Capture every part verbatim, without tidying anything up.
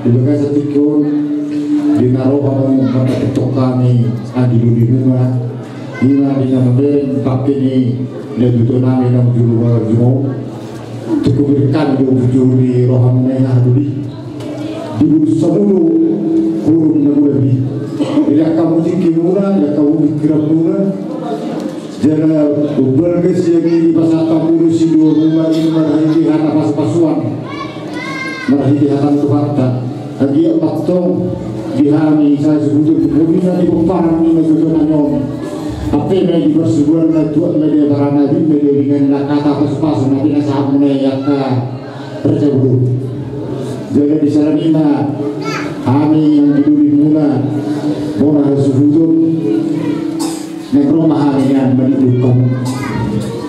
Di bagasan tingki on, di na ro hamu mandapothon hami anggi doli muna, ima di na mamereng pangke ni natuatua nami naung jolo marjolo on. Tung hubereng hami do bujur ni rohamuna i, haha doli. Di bulus samulu, hurung na mula bi. Di angka tingki muna, di angka pingkiran muna. Jala umbalga sian i dipasahat hamu do sidua muna i marhite hata pasupasuan, marhite hata ni Tuhanta. Anggiat ma antong di hami sasuhuton, boi na di pomparan ni natuatua nami on. Hape ma i di parsuruan na tuat ma i di abarana, abit ma i di aringan, na hata pasupasu na pinasahat muna i angka raja boru. Jala di siala ni i ma hami anggi doli muna, bona hasuhuton. Naeng ro ma hami nian mandikluk hamu.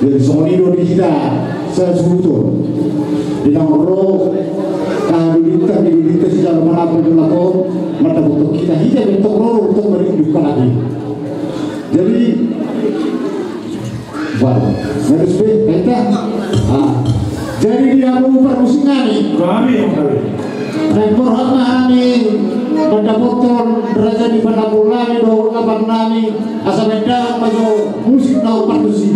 Jadi songon i do di hita sasuhuton. Di naeng ro haha dolinta, di dolinta sijalo manapol di lapo on, mandapothon hita, hita pe antong ro do antong mandikluk halak i. Jadi baru harus be hita. Ah. Jadi di hamu parmusik nami. Kami yang kami. Naeng borhat ma hami mandapothon raja ni panapol nami dohot lapan nami, asa baen damang ma jo musik na parmusik.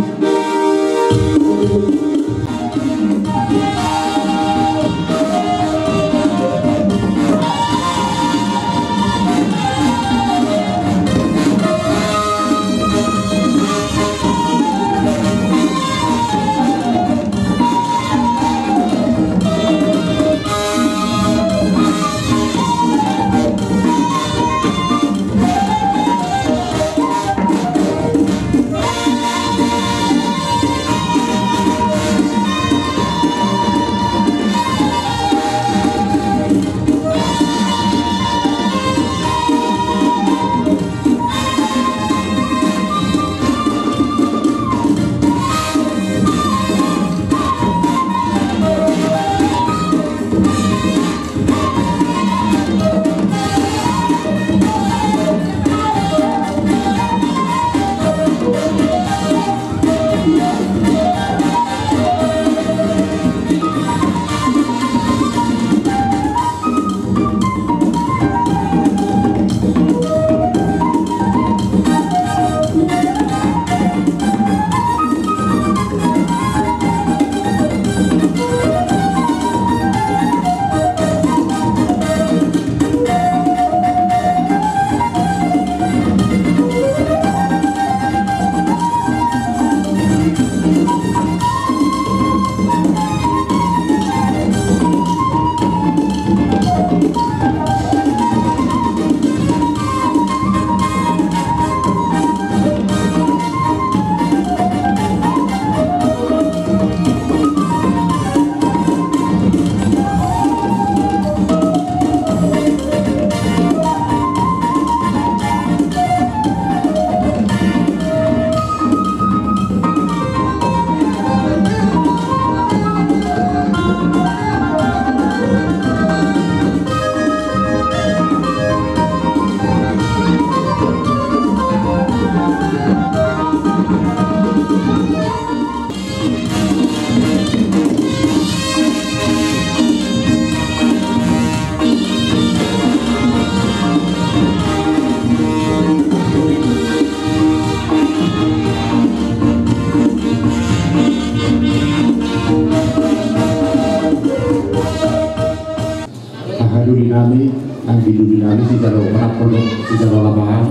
Haha doli nami, anggi doli nami, sijalo panapol, sijalo lapahan.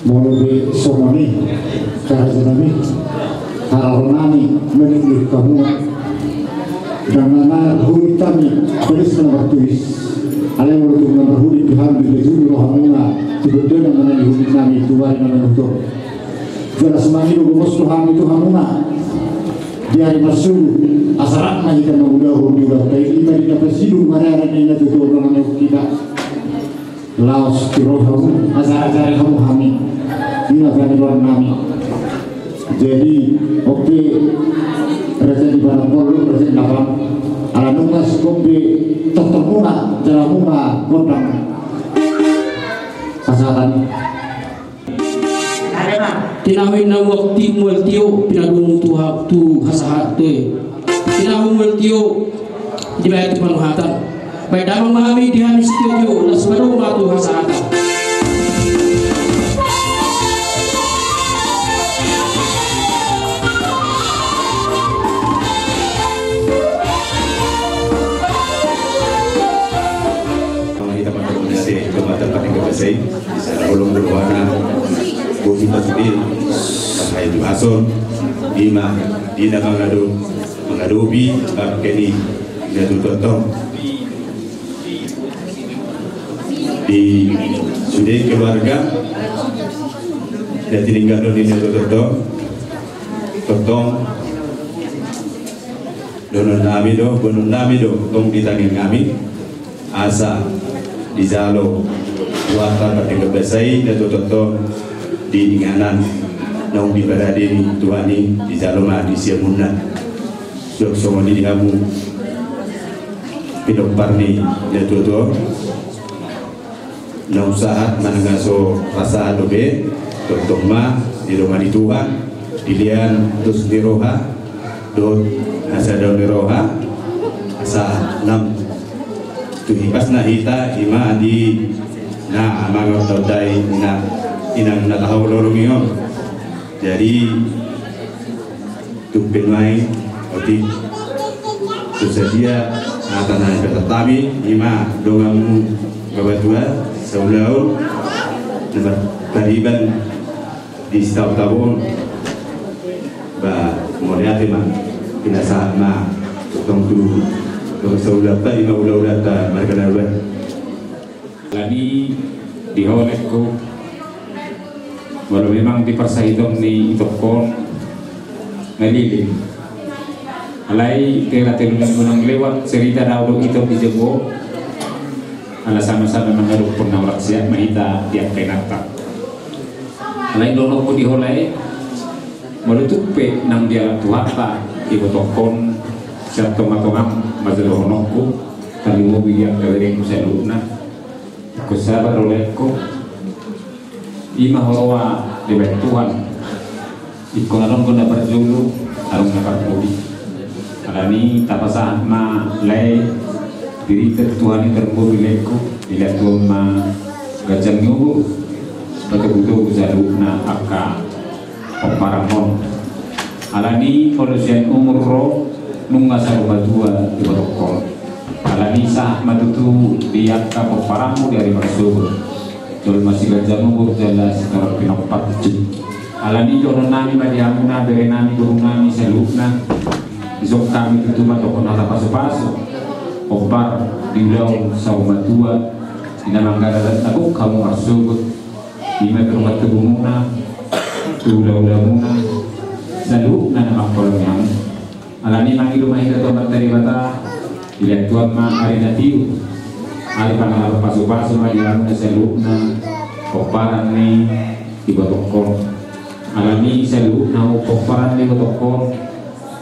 Molo pe songon i, karaja nami, haroro nami mandikluk hamu. Ndang na marhunit hami, balis na martulis. Alai molo tung na marhunit pe hami, di julu rohamuna tu gondang na manani hunit nami tu ari na manuhor. Jala songon i do gomos do hami tu hamuna. Di ari marsogot, asa rap ma hita mangulahon di ulaonta i, ima di na pasidung marara ni natuatua na manjou hita. Laos tu roha hamu, asa ajari hamu hami. Ima pangidoan nami. Jadi, on pe raja ni panapol, raja ni lapan. Ala nunga singkop pe tongtong muna, jala muna gondang. Pasahat hami. Tinahu inna mual tio, pinadumu tu ha-, tu hasahat, tu e. Tinahu mual tio, dibaen tu panuhatan. Paidamang ma hami di hami studio, las padomu ma tu hasahatan. Hita ma tu muna di Kabupaten Pardenggan Basa i, di sana holong dohot rohana, boti pasude, sahaya tu hason, ima, di na mangado, mangadopi, bangke ni, na tutu tong. Di sude keluarga, na tininggalhon ni na tutu tong, tong, tong, dohonon nami do, boanon nami do, tong di tangiang nami. Asa dijalo Tuhanta Pardenggan Basa i, na tutu tong di inganan naung diparade ni Tuhan i, dijalo ma di siamunna. Suang songon i di hamu pinompar ni na tutu tong. Naung sahat manang na so pasahat dope, tongtong ma didongani Tuhan, dilehon dos ni roha dohot hasadaon ni roha, asa lam tu hipasna hita, ima di na mangaondai inang, inang na tahaholongi on. Jadi, tung pe nuaeng, otik, tu sadia hata na hupatami, ima donganmu Bapatua saulaon, na marpariban di sitabo-tabo on. Ba, mauliate ma, pinasahat ma, tong tu dongan saulaonta, ima ulaulanta marga na uli. Alani di ho lehononku, molo memang di parsahiton ni itongku on, na leleng. Alai tela tolu minggu naung lewat, cerita do au dohot itongku di jabu on. Ala sama-sama mangadophon na hurang sehat ma hita di angka inanta. Alai dohononku di ho lae, molo tung pe naung dialap Tuhanta ibotongku on, sian tonga-tongam ma jo dohononku, tarlumobi di angka berengku saluhutna. Ingkon sabar do lehononku. Ima huroha dibahen Tuhan. Ingkon adong do na parjolo, adong na parpudi. Alani tapasahat ma lae dirita tu Tuhan i, tarlumobi lehononku, dilehon Tuhan ma ganjang ni umur, patogu-togu saluhutna angka pomparanmon. Alani molo sian umur ro, nunga saur matua ibotongku on. Alani sahat ma tutu di angka pomparanmu di ari marsogot. Jolma siganjang umur jala sitorop pinompar. Alani dohonon nami ma di hamuna, bere nami, boru nami saluhutna. Dison hami tutu mandokkon hata pasu-pasu, hombar di ulaon saur matua, di na manggarar na gok hamu marsogot. Ima tu dongan tubumuna, tu hula-hulamuna, saluhutna na mangkaholongi hamu. Alani mangido ma hita tu Amanta Debata, dilehon Tuhan ma ari na tiur, ari panganon, pasu-pasu ma di hamuna saluhutna, pomparan ni ibotongku on. Alani saluhutna hamu pomparan ni ibotongku on,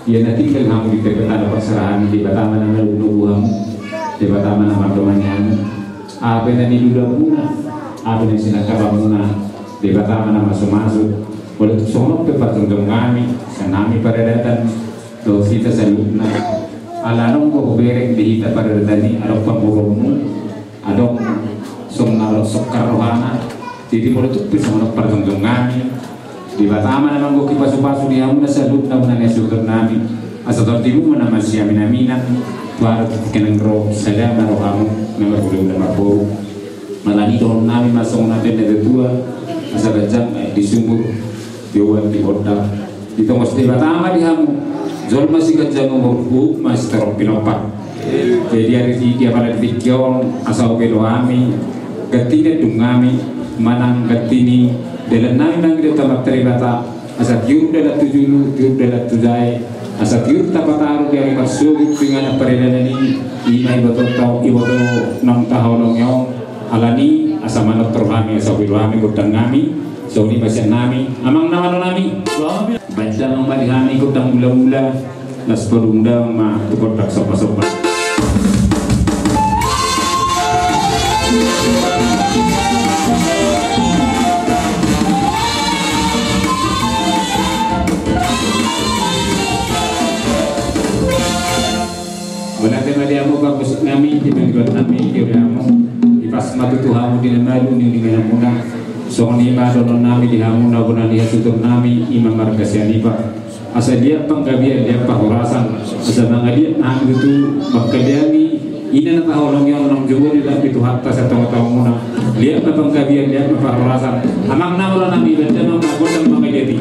ia na tinggal hamu di Debata, na parserahan ni Debata ma na manogunogu hamu, Debata ma na mandongani hamu. Aha pe na niluluanmuna, aha pe na sinangkapmuna, Debata ma na mamasu-masu. Molo tung songon on pe parjongjong nami, sian hami paradaton, dohot hita saluhutna. Ala adong do hubereng di hita paradaton i, adong pamoruonmu, adong songon na ro songkar rohana. Jadi molo tung pe songon on parjongjong nami, Debata ma na manggohi pasu-pasu di hamuna saluhutna, hamuna na suhut nami. Asa tortibu ma na masiamin-aminan, tu ari tu tingki na ro, sada ma rohamu, na marhula-hula marboru. Alani dohonon nami ma songon na nidok ni natuatua, asa ganjang ma di sumur, di oan, di gondang. Ditongos Debata ma di hamu jolma siganjang umur, huhut ma sitorop pinompar. Jadi ari di, di apala di tingki on, asa olo hami, ganti ni dung nami, manang ganti ni dalan nami mangido tu Amanta Debata, asa tiur dalan tu julu, tiur dalan tu jae, asa tiur tapataru di ari marsogot tu inganan paribadan i, ima iboto, iboto naung tahaholongi on. Alani asa manortor hami, asa huilo hami gondang nami. Songon i ma sian nami, amang na malo nami. Bahen damang ma di hami gondang mula-mula, laos padomu damang ma tu gondang somba-somba. Mauliate ma di hamu Pangosip nami, di panggilan nami, di ulaon nami, dipas ma tutu hamu di na malu ni uningan muna. Songon i ma dohonon nami di hamu na bona ni hasuhuton nami, i ma marga Sianipar. Asa liat panggabean, liat parhorasan, asa mangaliat ma hami tutu mangkalingai ina na taholongi on, naung jumolo dilehon ni Tuhanta sian tongatonga muna. Liat ma panggabean, liat ma parhorasan. Amang na ula nami, bahen damang ma gondang mangaliat i.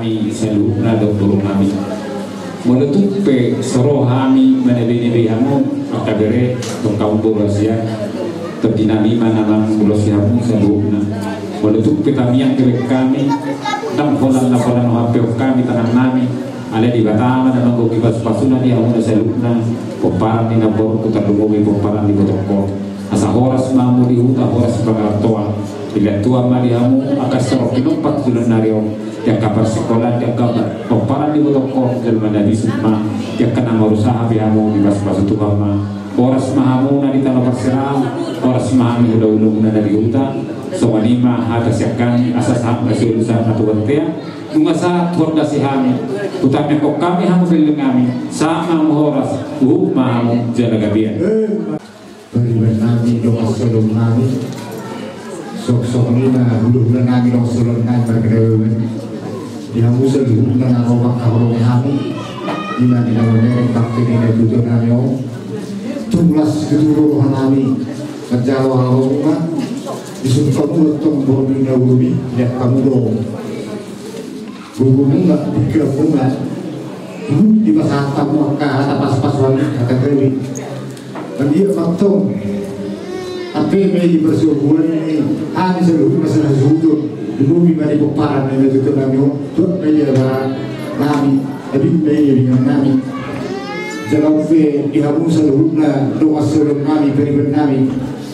Hami saluhutna dohot boru nami. Molo tung pe so ro hami manebei-nebei hamu, angka bere, tong kaum boru asia, tondi nami ma na mangulosi hamu saluhutna. Molo tung pe tamiang pe bahen hami, ndang holan na holan hampehon hami tangan nami, alai Debata ma na manggohi pasu-pasuna di hamu na saluhutna, pomparan ni namborungku tarlumobi pomparan ni ibotongku. Asa horas ma hamu di huta, horas pangarantoan. Dilehon Tuhan ma di hamu angka sitorop pinompat tu joloan ni ari on, di angka parsikolaan, di angka pomparan ni ibotongku, jolma na bisuk ma, di angka na marusaha pe hamu dipasu-pasu Tuhan ma. Horas ma hamu na di tano parserahan, horas ma hami hula-hulamuna na di huta. Songon i ma hata sian hami, asa sahat ma solu sahat ma tu bontean. Nunga sahat hondasi hami, hutamiangkon hami hamu berengami, sahat ma hamu horas, huhut ma hamu jala gabean. Pariban nami dohot soloan nami, songon i ma hula-hula nami dohot soloan nami marga Dawewe. Di hamu saluhutna na ro mangkaholongi hami. Ima di nama merek bakti ni na tutu nami on. Tung las keturunan nami. Menjalo halo bunga. Disuruh kamu tong borbi na urubi. Ya kamu dong. Guru bunga, pikiran bunga. Di masa hata bunga, hata pas-pas wali, hata gawi. Anggiat ma tong. Hape ma i di parsobuan ni hami saluhutna sahala suhut. Di bumi ma di pomparan ni na tutu nami on. Tuat ma i di abaran nami. Abing ma i di abingan nami. Jala pe di hamu saluhutna dongan saudara nami, pariban nami.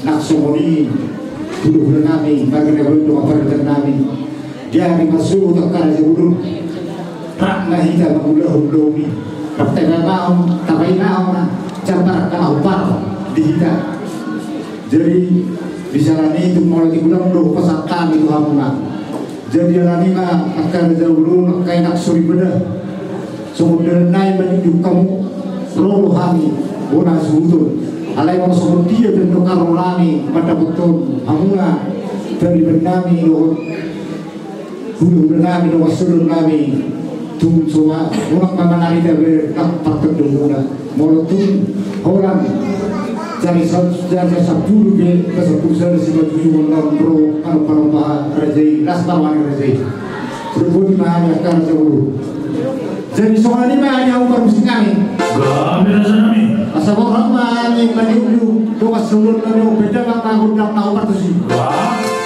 Nang songon i. Hula-hula nami, marga na baen dongan pariban nami. Jadi marsuhut angka raja bolon. Rap ma hita mangulahon ulaon i. Rap tapainahon, tapainahon na jambar angka na hombar di hita. Jadi di siala ni i tung molo tinggal do pasahat hami tu hamuna. Jadi alani ma angka raja bolon, angka anak soripada. Songon dalan nai manjujung hamu, ro do hami bona hasuhuton. Alai molo songon dia pe ndok ro nami mandapothon hamuna, pariban nami dohot hula-hula nami dohot solu nami, tung songon i, unang ma mangarita be nang partondomuna. Molo tung holan jari sa-, jari sampulu be, sampulu sada simanjujung on ro, anu, panompa raja i, las ma roha ni raja i. Berboti ma hami angka raja bolon. Jadi songon i ma di hau parmusik nami. Gabe raja nami. Asa borhat ma hami manjujung dongan saudara nami on, pedang ma gondang na hombar tusi. Gabe.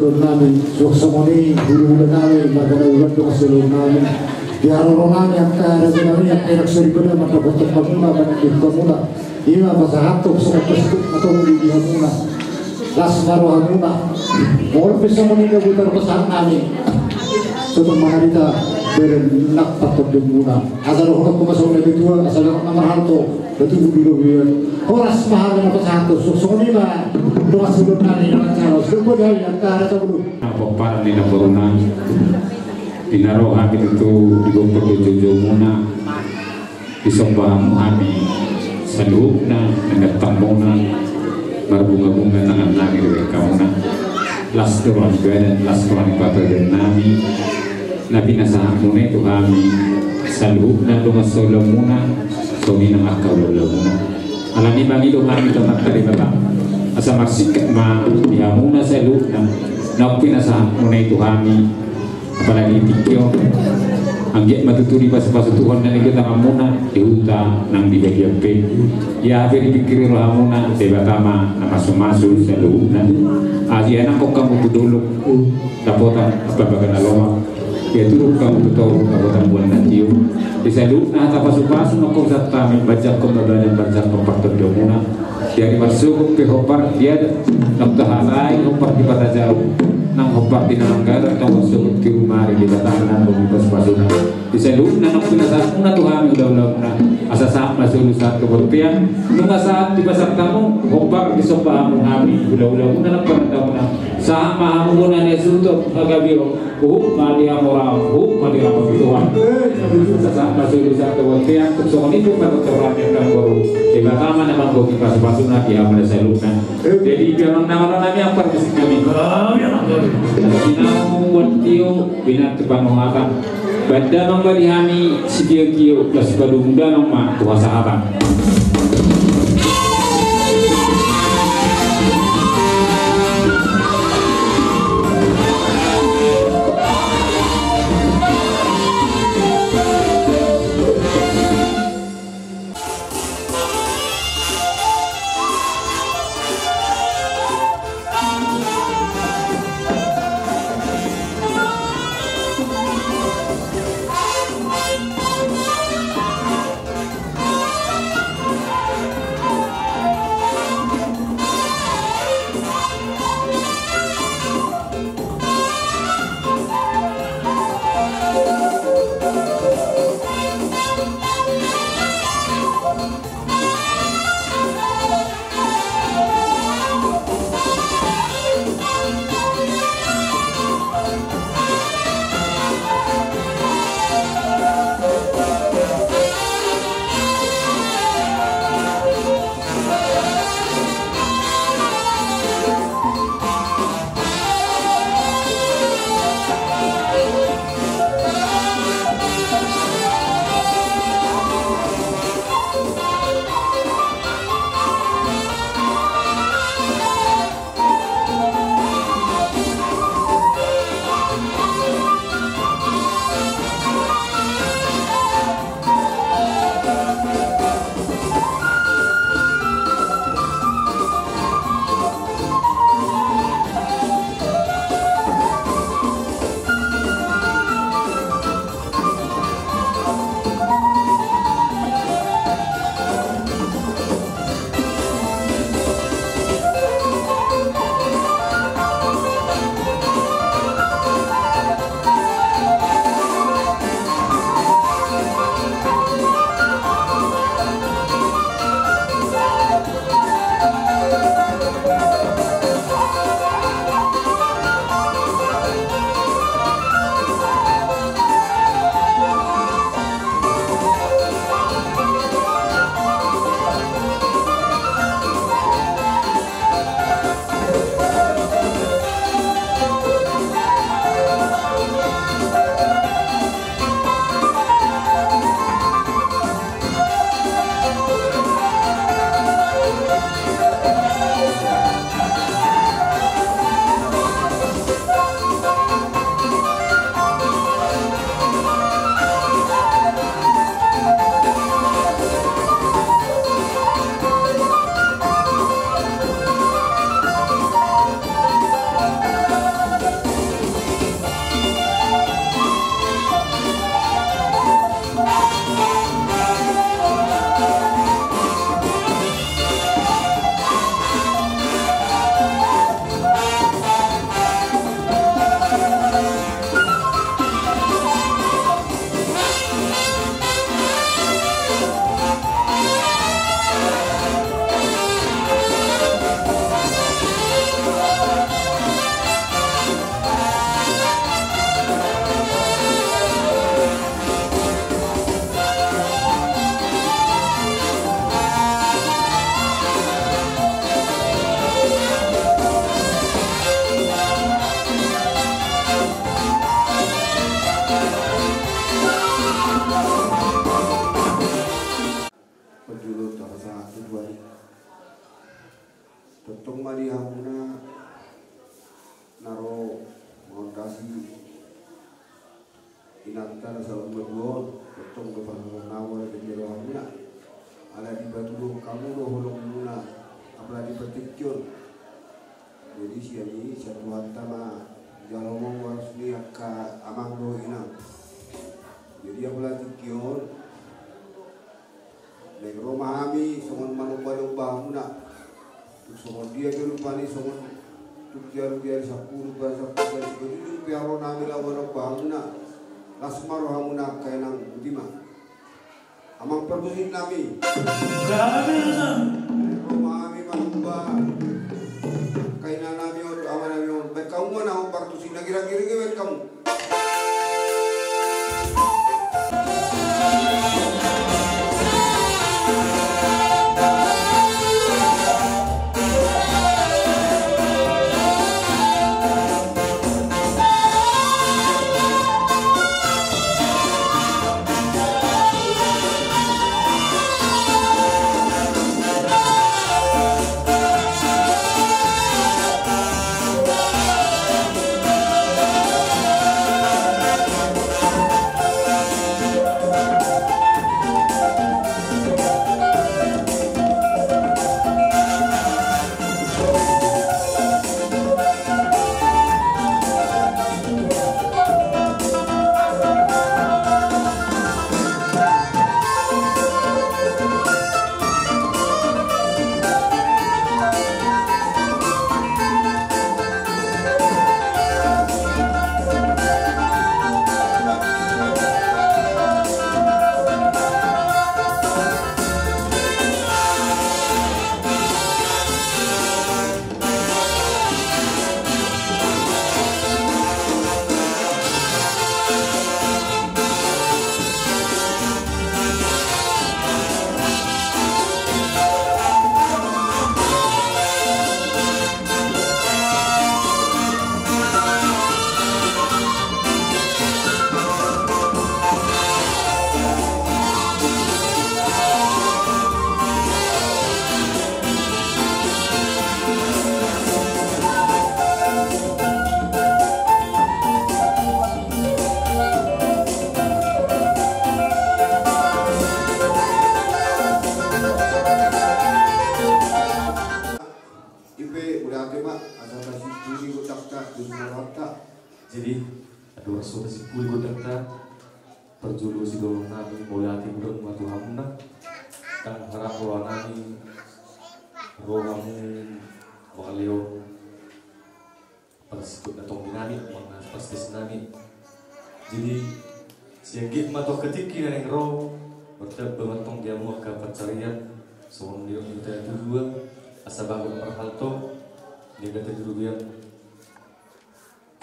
Nami, suang songon i hulahula nami, marga Nainggolan dongan saulaon nami. Di haroro nami angka raja nami, angka anak soripada, mandapothon hamuna, mandapothon hamuna. Ima pasahathon songon pasahat na tolu di hamuna. Las ma rohamuna. Molo pe songon i na boi tarpasahat nami. Sotung mangarita berennak partondionmuna. Asa dohonon ma songon na tutu, asa dohonon na marhalto. Betul, betul, betul. Horas ma hami na pasahathon, so, songon i ma dongan saulaon nami na manjalo. Songon i ma hami angka raja bulu. Na pomparan ni namboruna. Di na ro hami tutu di gompar ni joujou muna. Disomba hamu hami saluhutna, na nangkok muna. Marbunga-bunga tangan nami di bengkak muna. Las do roha ni badan, las roha ni patoion nami. Na pinasahat muna i tu hami saluhutna dongan saulaon muna, songon i nang angka hulahula muna. Alani i mangido hami tu Amanta Debata asa marsingkat ma di hamuna saluhutna naung pinasahat muna i tu hami. Apalagi di tingki on, anggiat ma tutu dipasupasu Tuhan na ningku tangan muna di huta nang di bagian pe. Ia hape dipingkiri roha muna, Debata ma na mamasu-masu saluhutna. Asi anakko kamu tu dolok. Dapotan apa bagana lomak. Ia turuk kamu tu toru, dapotan bulan na tio. Di saluhutna hata pasu-pasu nangkok santami, bajakkon ma badan, bajakkon partondionmuna. Jadi marsogot pe hombar di adat, nang tahalai hombar di patajau, nang hombar di na manggalar, nang marsogot di rumah di Debata nang di pasu-pasuna. Di saluhutna nang pinasahat muna tu hami hulahula muna. Asa sahat ma solu sahat tu bontean, nunga sahat di pasahat hamu, hombar disomba hamu hami hulahula muna nang parhata muna. Sahat ma hamu bona ni suto hagabion, huhut ma di hamu raon, huhut ma di raon Tuhan. Asa sahat ma solu sahat tu bontean, tung songon i pe panuturan ni angka boru. Debata ma na manggohi pasu-pasuna di hamuna saluhutna. Jadi biar nang nami ampar musik nami. Asa sinamot tio, binat tu panuhatan. Baen damang ma di hami sitio-tio, las paduhung damang ma tu hasahatan. Tongtong ma di hamuna na ro mangondasi inanta na saur matua on, tongtong do pasahaton nami, ala dipatuduhon hamu do holongmuna, apalagi di partingkian. Jadi sian i, sian Tuhanta ma jalo manggoras ni angka amang dohot inang. Jadi apalagi tingki on, naeng ro ma hami songon manomba-nomba hamuna. Tung songon dia pe rupani, songon tung dia rugi ari sampulu, baen sampulu, baen sampulu, tung pe ro nami laho manomba hamuna. Las ma rohamuna angka inang, boti ma. Amang parmusik nami. Kami. Ro ma hami manomba angka ina nami on, ama nami on. Baen hamu ma na on parmusik na gira-gira, baen hamu. Ipe, mauliate ma, asa tasimpuli gondangta, gondang rohanta. Jadi, andorang so tasimpuli gondangta, parjolo sidung nami mauliate mudam ma tu hamuna. Ndang hurang roha nami, roha hamu mangalehon parsikut na tonggi nami, mangalehon parsites nami. Jadi, sian gek ma tu angka tingki na naeng ro, martamba ma tong di hamu angka pansarian, songon nidok ni hata ni natuatua, asa bagot marhalto, di hata ni tuduhan.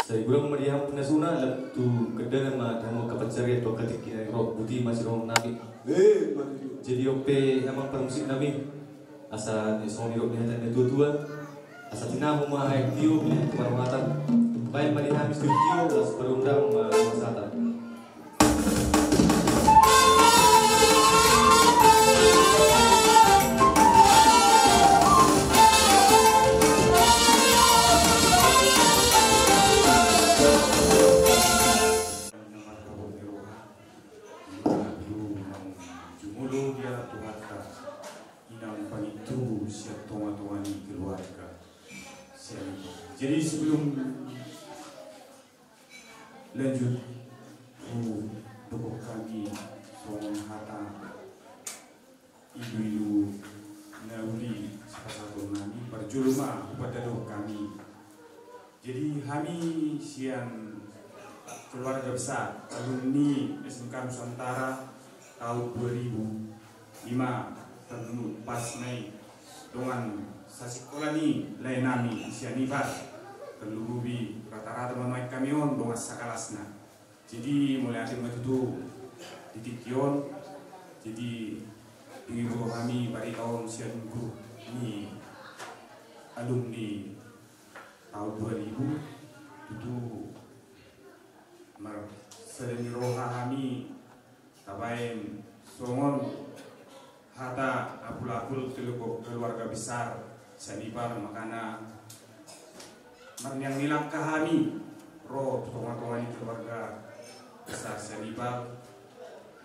Sai godang ma di hamu pinasuna, lam tu gandana ma di hamu angka pansarian tu angka tingki na naeng ro, boti ma sidung nami. Eh, mati tu. Jadi on pe amang parmusik nami, asa songon nidok ni hata ni natuatua, asa tinamu ma aek tio, pinahan tu parhatan. Baen ma di hami sitio, laos parundang ma tu hasahatan. Jumolo di alam Tuhanta, inang pangintu sian tonga-tonga ni keluarga. Sian i. Jadi sebelum lanjut, hudokhon hami songon hata ilu-ilu na uli sipasahaton nami, parjolo ma hupatadokhon hami. Jadi hami sian keluarga besar alumni S M K Nusantara tahun dua ribu lima, tarlumobi pas ma i dongan sasikola ni lae nami sian Ibar, tarlumobi rata-rata ma nuaeng hami on dongan sakalasna. Jadi mauliate ma tutu di tingki on. Jadi dung diboto hami barita on sian grup ni alumni tahun dua ribu, tutu marsada ni roha hami tabaen songon hata apul-apul kelu-, keluarga besar Sianipar, makana marniang ni langka hami ro tu tonga-tonga ni keluarga besar Sianipar,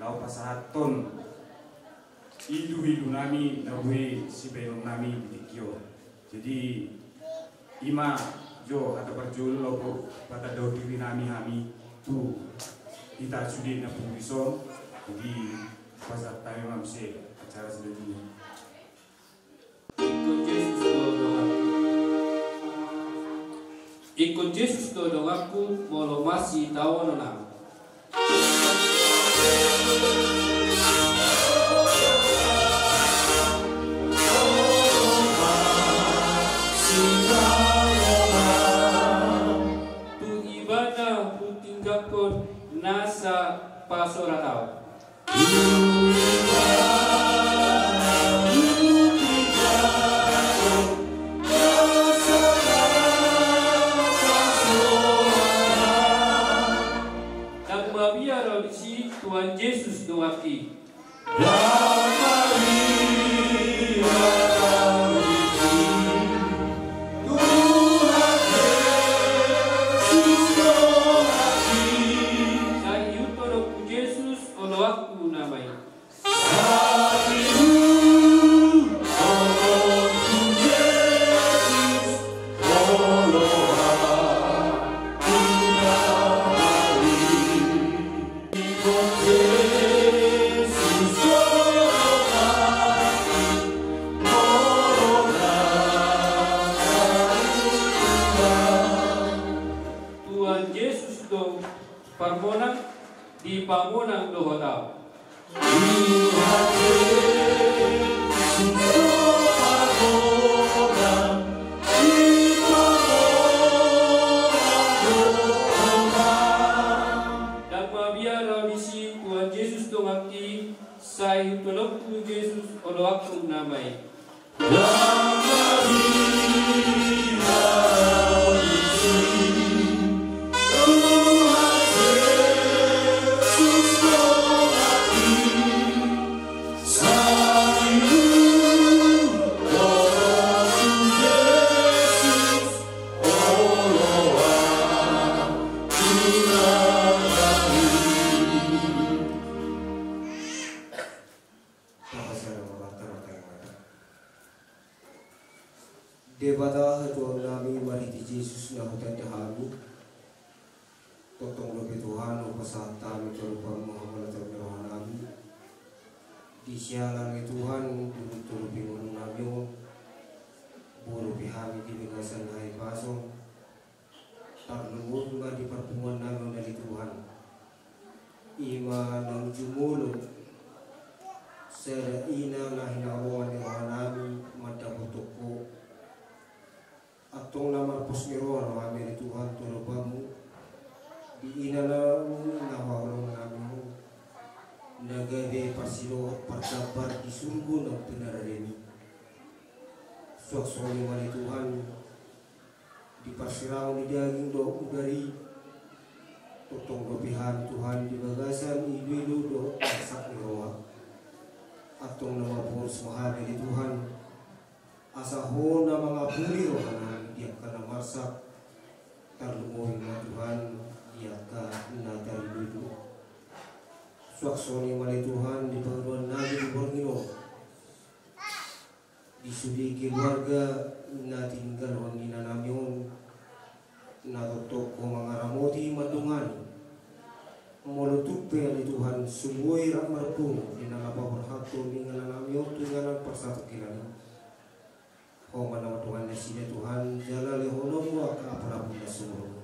laho pasahathon ilu-ilu nami na boi sibaenon nami di tingki on. Jadi, i ma jo hata parjolo laho patandahon diri nami hami tu hita sude na pungu dison. Jadi, pasahat hami ma muse acara sadari on. Ingkon Jesus do donganku. Ingkon Jesus do donganku, molo masitaonon au. Tu Ibana hutinggangkon nasa pasoran au. Ndang mabiar au disi, Tuhan Jesus donganki. Sai ihuthon ho tu Jesus oloanku nama i. Tuhan Jesus do parmonang, dipamonang do hotau. Ndang mabiar au disi, Tuhan Jesus donganki, sai ihuthon ho tu Jesus oloanku nama i. Debata Tuhan nami, marhite Jesus na hutanda hami, tongtong dope Tuhan hupasahat hami tu adopanMu hamauliateon ni roha nami. Di siala ni Tuhan, di tolu pingulu nami on, boi dope hami di bagasan hahipason, tarlumobi ma di parpunguan nami on ale Tuhan. I ma naung jumolo sada ina na hinaholongan ni roha nami mandapothon Ho. Antong na marpos ni roha do hami ale Tuhan tu adopanMu, di ina na, na hinaholongan nami on, na gabe parsidohot pardabar di surgo na pinarademi. Suang songon i ma ale Tuhan, di parsirangon ni daging dohot uda i, tongtong dope hami Tuhan di bagasan iluilu dohot arsak ni roha. Antong na maporus ma hami ale Tuhan, asa Ho na mangapuli roha nami di angka na marsak, tarlumobi ma Tuhan di angka na tariluilu. Suang songon i ma ale Tuhan di pangidoan nami di borngin on, di sude keluarga na tininggalhon ina nami on, na tongtong Ho mangaramoti mandongani. Molo tung pe ale Tuhan so boi rap marpungu di na laho paborhathon inganan nami on tu inganan parsatongkinan i, Ho ma na mandongani nasida Tuhan, jala lehononMu angka apala pun na sumurung.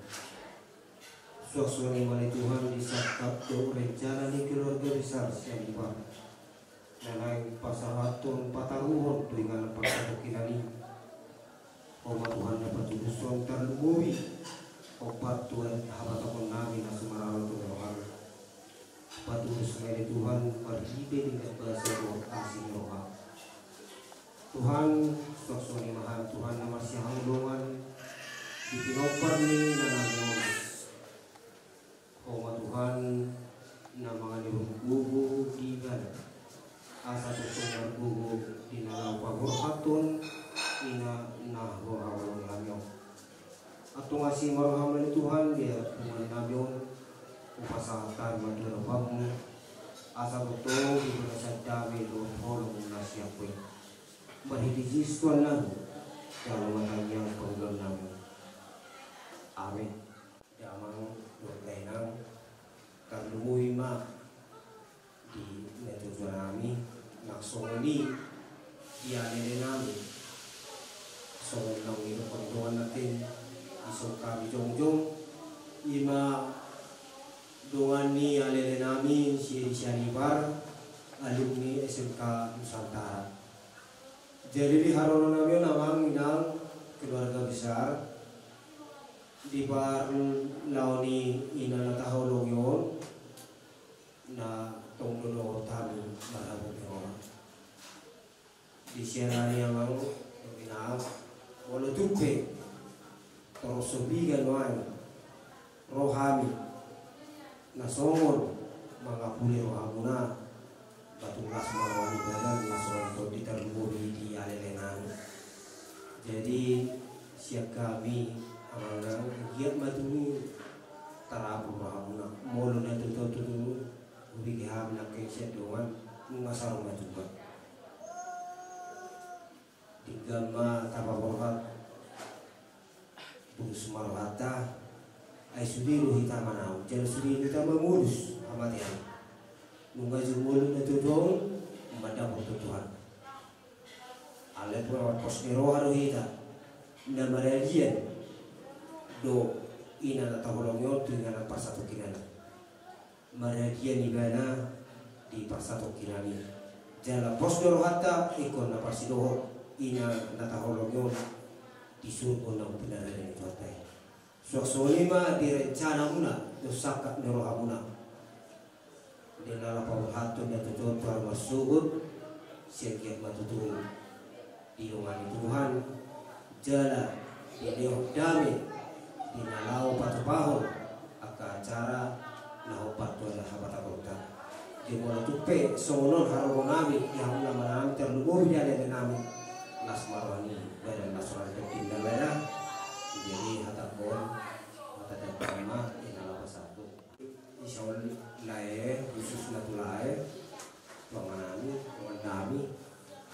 Suang songon i ma ale Tuhan di sangkap dohot rencana ni keluarga besar Sianipar na naeng pasahathon pataruhon tu inganan parsatongkinan i, Ho ma Tuhan na patulushon, tarlumobi hombar tu habatahon nami na so maralo tu rohaM. Patulus ma ale Tuhan marhite denggan basa dohot asi ni rohaM. Tuhan, suang songon i ma hami Tuhan na marsihaholongan di pinompar ni ina nami on. Ho ma Tuhan na mangalehon gogo di ibana, asa tongtong margogo di na laho paborhathon Ina na huhaholongi hami on. Antong asi ma rohaM ale Tuhan di punguan nami on, hupasahat hami ma tu adopanMu, asa tongtong dibege hami dame dohot holong na sian Ho i. Marhite Jesus Tuhan nami, jalo ma tangiang pangidoan nami. Amen. Damang dohot dainang, tarlumobi ma di natuatua nami, nang songon i di alele nami, songon naung didokkon dongan nangkin, dison hami jongjong, i ma dongan ni alele nami si Edi Sianipar, alumni S M K Nusantara. Jadi di haroro nami on amang inang, keluarga besar, di parlao ni ina na taholongi on, na tong do dohot hami marhabot ni roha. Di sian ari amang dohot inang, molo tung pe torop so piga nuaeng ro hami na songon mangapuli rohamuna, ba tung las ma roha ni badan, las roha ni tondi, tarlumobi di alele nami. Jadi sian hami amang inang, anggiat ma tung i tarapul rohamuna. Molo na tutu tutu hubege hami nangkin sian dongan, nunga saur matua. Denggan ma tapaborhat, bulus ma rohanta, ai sude do hita manaon, jala sude do hita mamolus hamatean. Nunga jumolo na tutu on mandapot tu Tuhan. Alai pos ni roha do hita, na maradian do ina na taholongi on tu inganan parsatongkinan. Maradian ibana di parsatongkinan i. Jala pos do rohanta ingkon na parsidohot ina na taholongi on di surgo na umpenaradani Tuhanta i. Suang songon i ma di rencanamuna dohot sangkap ni rohamuna. Di na laho paborhathon na tutu on tu ari marsogot, sai anggiat ma tutu didongani Tuhan, jala dilehon dame di na laho patupahon angka acara na hombar tu adat hapatakonta. Jadi molo tung pe songon on haroro nami di hamuna amanami, tarlumobi di alele nami, las ma roha ni badan, las roha ni tondi, ndang lae da. Jadi hatangkon, hata damang ma di na laho pasahathon. Di son lae, khususna tu lae, tu amanami, amannami,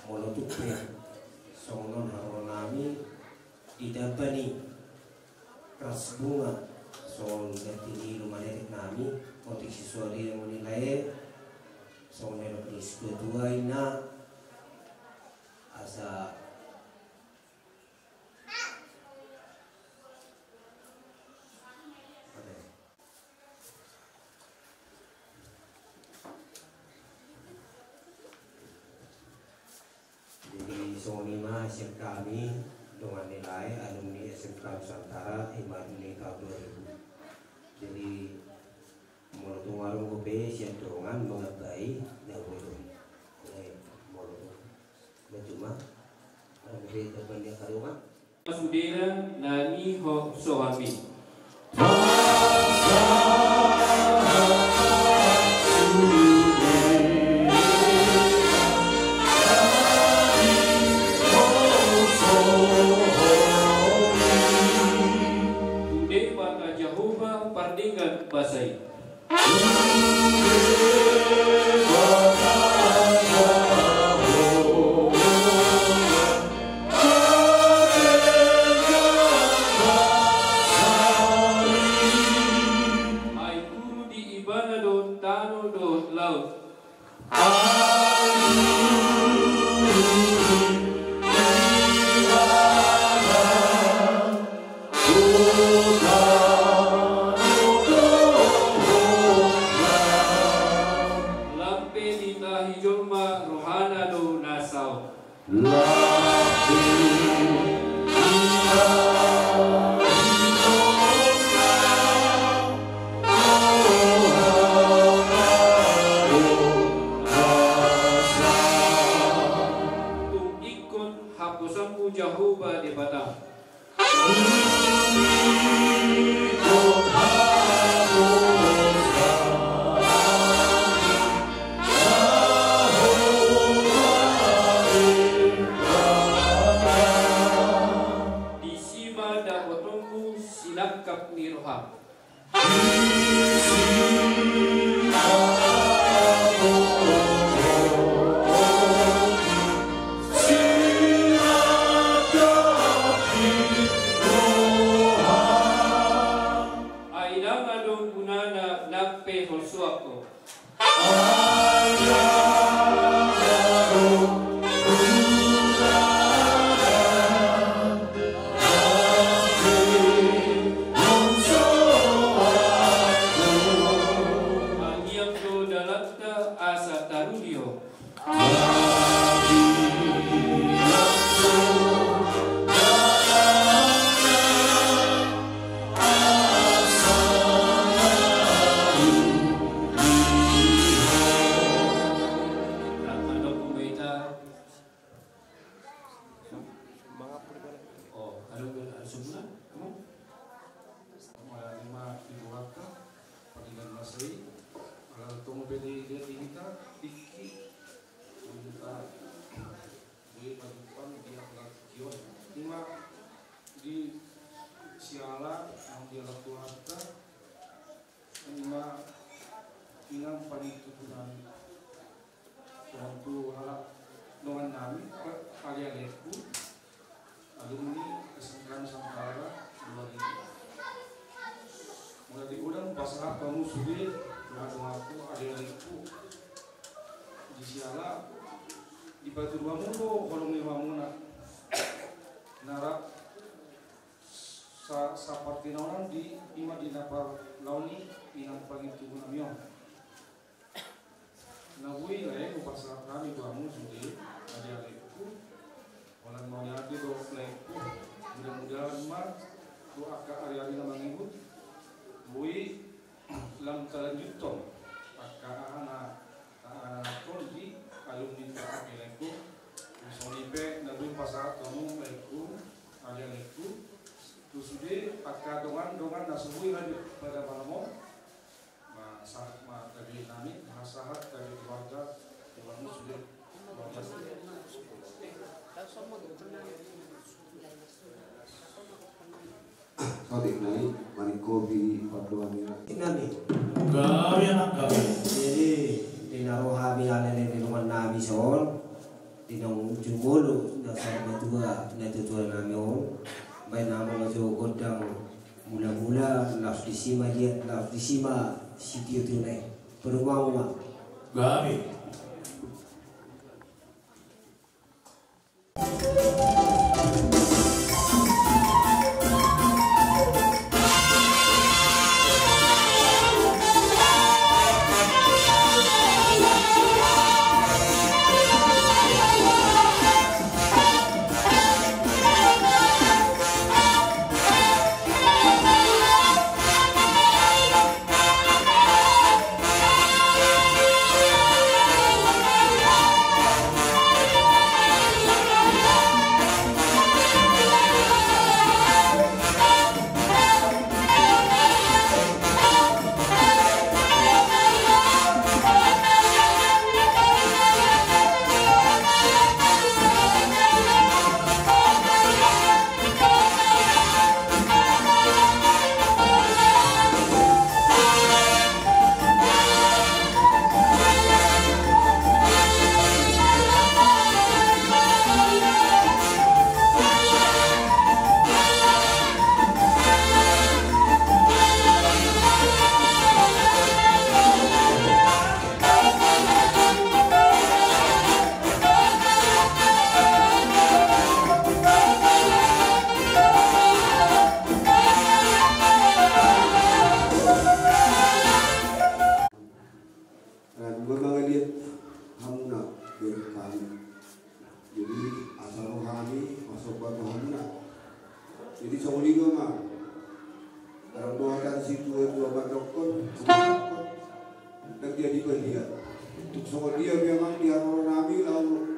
molo tung pe songon on haroro nami, di damba ni Ras Bunga, songon ganti ni lumanenek nami, otik si suari yang muni lae, songon enek ni situatua inna, asa Jadi songon i ma sian hami, dongan ni lae, alumni S M K Nusantara, i ma di tahun dua ribu. Jadi molo tung adong dope sian dongan mangambai, na boi do. Alai molo tung, na cuma adong dope taban ni angka dongan. Sudena na niho sohami. Tu Debata Jahowa pardenggan basa i. Ai guru di ibana do tano dohot laut. Lam pe ditahi jolma rohana do na saut. Tung ingkon haposanmu Jahowa Debata. ni roham. Ai ndang adong gunana nang pe holsoan ho. Tangiang do dalanta asa taru di ho. Oh, halo, halo semua. Ima di Purwakarta, Panigan Masei, ala tong pe di dia di hita, tingki, minta, boi pajumpang di Apalakion. Ima di siala, naung di alat Tuhan ta, ima inang panitutunan. Songon tu halak dongan nami, alealengku, alumni S M K Nusantara dua ribu. Molo di godang pasahat hamu sude dongan-donganku, alealengku. Di siala dipatudu hamu do holong ni rohamuna. Na rap sa-, sapartinonan di ima di na parlahon ni inang pangintubu nami on. Na boi lae hupasahat hami tu hamu sude, alealengku. Holan mauliate do laengku. Mudah-mudahan ma tu angka ari-ari na mangihut, boi lam talanjuthon angka aha na, aha na tong di alumni ta, alealengku. Songon i pe na boi pasahat hamu laengku, alealengku, tu sude angka dongan-dongan na so boi hadir pada malam on. Ma sahat ma tabe nami, ma sahat tabe keluarga, keluarga sude. Sahat nai, maning kopi, paduan ya. Nami. Gabe anak gabe. Jadi, di na ro hami ale ni dongan nami son, di naung jumolo, na saur matua, na tuatua nami on, baen nama ma jo gondang. Mula-mula laos disi ma liat, laos disi ma sitio-tiona i. Padomu ma. Gabe. Nah, dua mangaliat hamuna bereng kami. Jadi, asa rohani, masomba rohamuna. Jadi, songon i do ma. Adong do hata ni situa-tua mandokkon, ndang jadi badia. Tung songon dia memang di haroro nami laho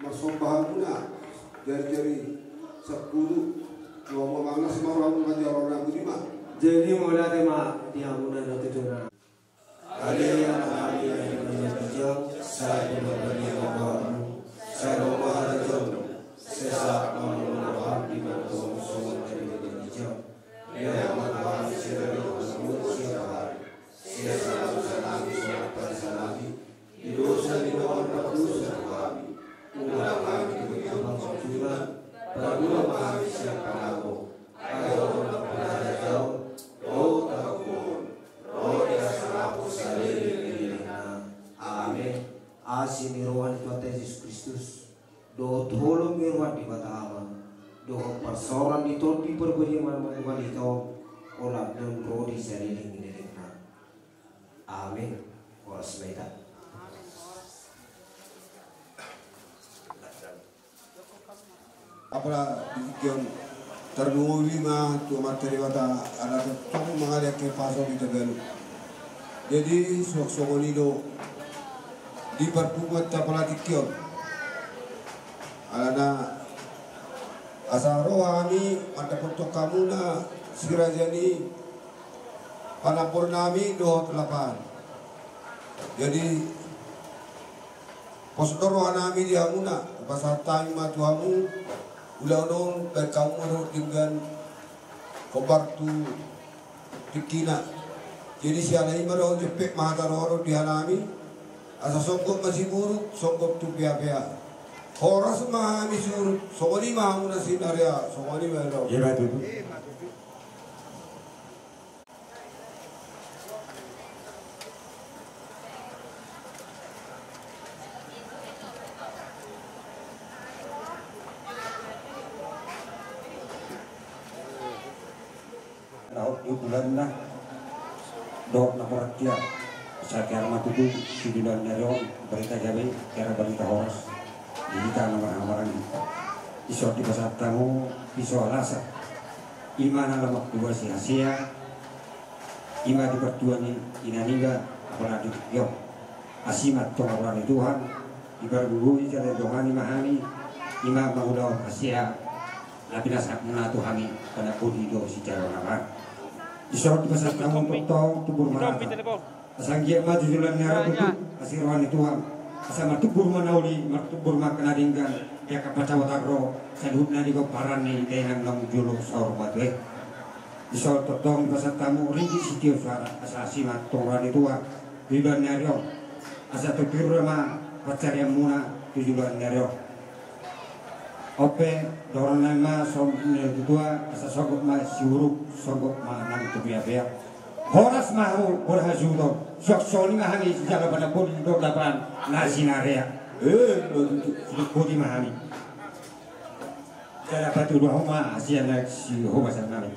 marsomba hamuna. Jari-jari sampulu. Laho mamanglas ma rohamuna di haroro nami, di ma. Jadi, mauliate ma di hamuna na tutu na. Ale anak nami na di banua ginjang, sai pinarbadia ma rohamu, sai ro ma harajaonmu, sai sahat ma mangolu roham di banua tonga on songon na di banua ginjang. Ia ma roham Olo ma hami sian panago, ai Ho do na pinajajaon, dohot hagogoon, ro di hasangapon saleleng ni lelengna. Amen. Asi ni roha ni Tuhanta Jesus Kristus, dohot holong ni roha ni Debata Ama, dohot parsaoran ni Tondi Parbadia ma na mandongani hita on, olo ma ro di saleleng ni lelengna. Amen. Horas ma hita. Apala di tingki on tarlumobi ma tu Amanta Debata ala tongtong mangalean kepason di tabalu. Jadi suang songon i do di parpunguanta apala tingki on. Alana asa ro hami mandapothon hamuna siraja ni panambor nami dohot lapahan. Jadi pos do roha nami di hamuna, hupasahat hami ma tu hamu ulaon on, baen hamu ma dohot denggan hombar tu tingkina. Jadi siala i ma dohot jempek ma hata roha dohot di hanami, asa songgop ma Siburuk, songgop tu Peapea. Horas ma hami Siburuk, songon i ma hamu na Sinarea, songon i ma dohot. Iya, betul. Laut di bulanna dohot na porat ia. Sai hea ma tutu di bulan na ro on barita gabe, hea barita horas di hita na marhahamaranggi. Dison dipasahat hamu piso alasa, i ma na lam tu basi hasea, i ma di partua ni inaniba apala di tingki on. Asi ma antong roha ni Tuhan, dipargogoi jala didongani ma hami, i ma mangulahon hasea na pinasahatmuna tu hami, panambori do sijalo na bahat. Dison dipasahat hamu tongtong tumbur marata. Asa anggiat ma tu joloan ni ari on tutu asi roha ni Tuhan, asa martumbur ma na uli, martumbur ma angka na denggan di angka pansamotan ro saluhutna di pomparan ni dainang na jolo saur matua i. Dison tongtong dipasahat hamu ringgit sitio suara, asa asi ma antong roha ni Tuhan di joloan ni ari on, asa tung pir ma pansarianmuna tu joloan ni ari on. On pe dohonon nami ma songon na tuatua, asa songgop ma Siburuk, songgop ma nang tu Peapea. Horas ma hamu boru hasuhuton, suang songon i ma hami sijalo panambori dohot lapahan na Sinarea. Eh, botima hami. Jala patuduhon ma sian na sihobasan nami.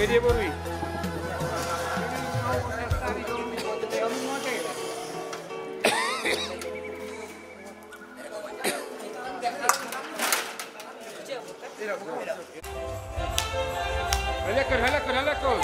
Dia boru i. Halakon, halakon, halakon.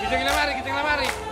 Gising lamari, gising lamari.